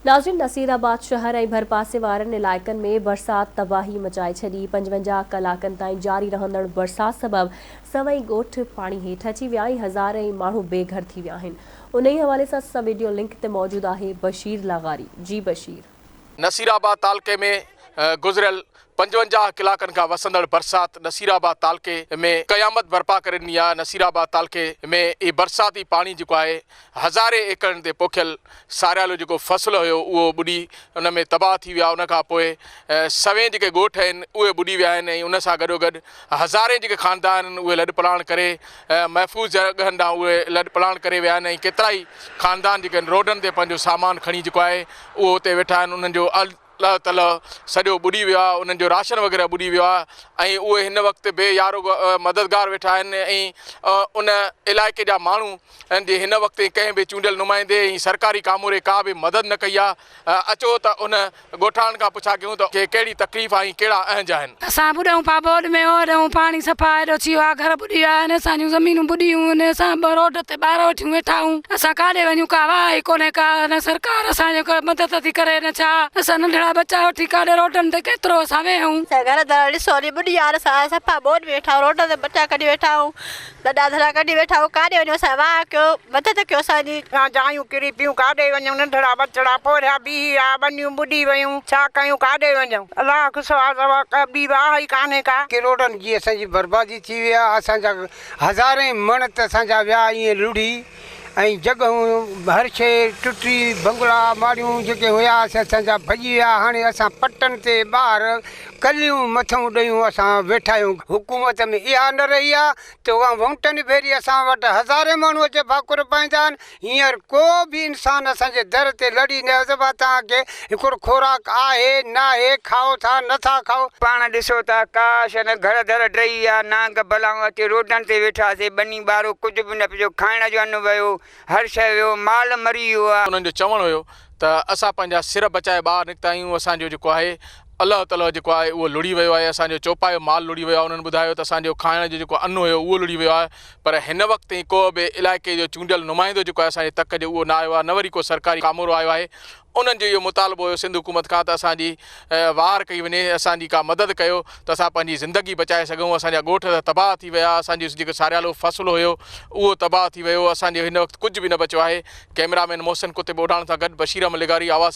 ناظرين نصيرآباد شهر ۽ ڀرپاسي وارن علائقن ۾ برسات تباهي مچائي ڇڏي، 55 ڪلاڪن تائين جاري رهندڙ برسات سبب سوين ڳوٺ پاڻي هيٺ اچي ويا ۽ هزارين ماڻهو بي گهر ٿي ويا آهن، انهي حوالي سان اسان سان وڊيو لنڪ تي موجود آهي بشير لغاري، جي بشير. نصيرآباد تعلقي ۾ گذريل 55 ڪلاڪن کان وسندڙ برسات نصيرآباد تعلقي ۾ قيامت برپا ڪري ڏني آهي، نصيرآباد تعلقي ۾ هي برساتي پاڻي جيڪو آهي هزارين ايڪڙن تي پوکيل ساريالو جيڪو فصل هيو اهو ٻڏي ان ۾ تباهه ٿي ويا ان کان پوء سوين جيڪي ڳوٺ آهن اهي ٻڏي ويا آهن ۽ ان سان گڏوگڏ هزارين جيڪي خاندان آهن اهي لڏپلاڻ ڪري محفوظ جڳهن ڏانهن اهي لڏپلاڻ ڪري ويا آهن ۽ ڪيترائي خاندان جيڪي آهن روڊن تي پنهنجو سامان کڻي جيڪو آهي اهو اتي ويٺا آهن انهن جو لهه تلهه سڄو ٻڏي ويو آهي، انهن جو راشن وغيره ٻڏي ويو آهي ۽ اهي هن وقت بي يارو مددگار ويٺا آهن ۽ ان علائقي جا ماڻهو جي هن وقت ڪنهن به چونڊيل نمائندي ۽ سرڪاري ڪاموري ڪا به مدد نه ڪئي آهي، اچو ته ان ڳوٺاڻن کان پڇا ڪيون ته کي ڪهڙي تڪليف آهي ۽ ڪهڙا اهنج آهن. اسان ٻڏئون پيا ٻوڏ ۾ اوڏئون پاڻي صفا ايڏو ٿي ويو آهي گهر ٻڏي ويا آهن اسان جون زمينون ٻڏيون آهن اسان روڊ تي ٻار وٺيون ويٺا آهيون اسان ڪاڏي وڃون ڪا واهه ئي ڪونهي ڪا نه سرڪار اسان جي ڪا مدد ٿي ڪري نه ڇا اسان ننڍڙا ٻچا وٺي ڪاڏي روڊن تي ڪيترو اسان ويهون. اسان گهر در ڏسو ني ٻڏي ويا آهن اسان صفا ٻوڏ ۾ ويٺا آهيون روڊن تي ٻچا ڪڍي ويٺا آهيون لڏا ڌڙا ڪڍي ويٺا آهيون ڪاڏي وڃون اسان واهه ڪيو مدد ڪيو اسان جي. اسان جايون ڪري پيون ڪاڏي وڃون ننڍڙا ٻچڙا پورهيا بيهي ويا ٻنيون ٻڏي ويون ڇا ڪيون ڪاڏي وڃون الله کان سوا ڪا ٻي واهه ئي ڪانهي ڪا. ڪروڙن جي اسان جي بربادي ٿي وئي آهي اسان جا هزارين مڻ ته اسان جا ويا ائين لڙهي ۽ جڳهون هر شيء ٽٽي بنگلا ماڙيون جيڪي هيا سي اسان جا ڀڄي ويا هاڻي اسان پٽن تي ٻاهر ڪليون مٿئون ڏيون اسان ويٺا آهيون حڪومت ۾ اها نه رهي آهي ته اها وونٽن ڀيري اسان وٽ هزارين ماڻهو اچي ڀاڪر پائيندا آهن هينئر ڪو به انسان اسان جي در تي لڙي نه آيو ته ڀا توهان کي هڪڙو خوراڪ آهي ناهي، کائو ٿا نه ٿا کائو. پاڻ ڏسو ٿا ڪا شيء نه گهر در ڊهي ويا، نانگ بلائون اچي روڊن تي ويٺاسي، ٻني ٻارو ڪجهه به نه بچيو، کائڻ جو ان ويو، هر شيء ويو، مال مري ويو آ. انهن جو چوڻ هيو ته اسان پنهنجا سر بچائي ٻاهر نڪتا آهيون، اسان جو جيڪو آهي الله تعاليٰ جيڪو آهي اهو لڙهي ويو آهي، اسان جو چوپايو مال لڙهي ويو آهي، انهن ٻڌايو ته اسان جو کائڻ جو جيڪو ان هيو اهو لڙهي ويو آهي، پر هن وقت تائين ڪو به علائقي جو چونڊيل نمائندو جيڪو آهي اسان جي تڪ جو اهو نه آيو آهي نه وري ڪو سرڪاري ڪامورو آيو آهي انهن جو اهو مطالبو هيو سنڌ حڪومت کان ته اسان جي واهر ڪئي وڃي اسان جي ڪا مدد ڪيو ته اسان پنهنجي زندگي بچائي سگهون اسان جا ڳوٺ ته تباهه ٿي ويا اسان جو جيڪو ساريالو فصل هيو اهو تباهه ٿي ويو اسان جو هن وقت ڪجهه به نه بچيو آهي ڪئميرا مين محسن قطب اوڍاڻ سان گڏ بشير احمد لغاري آواز.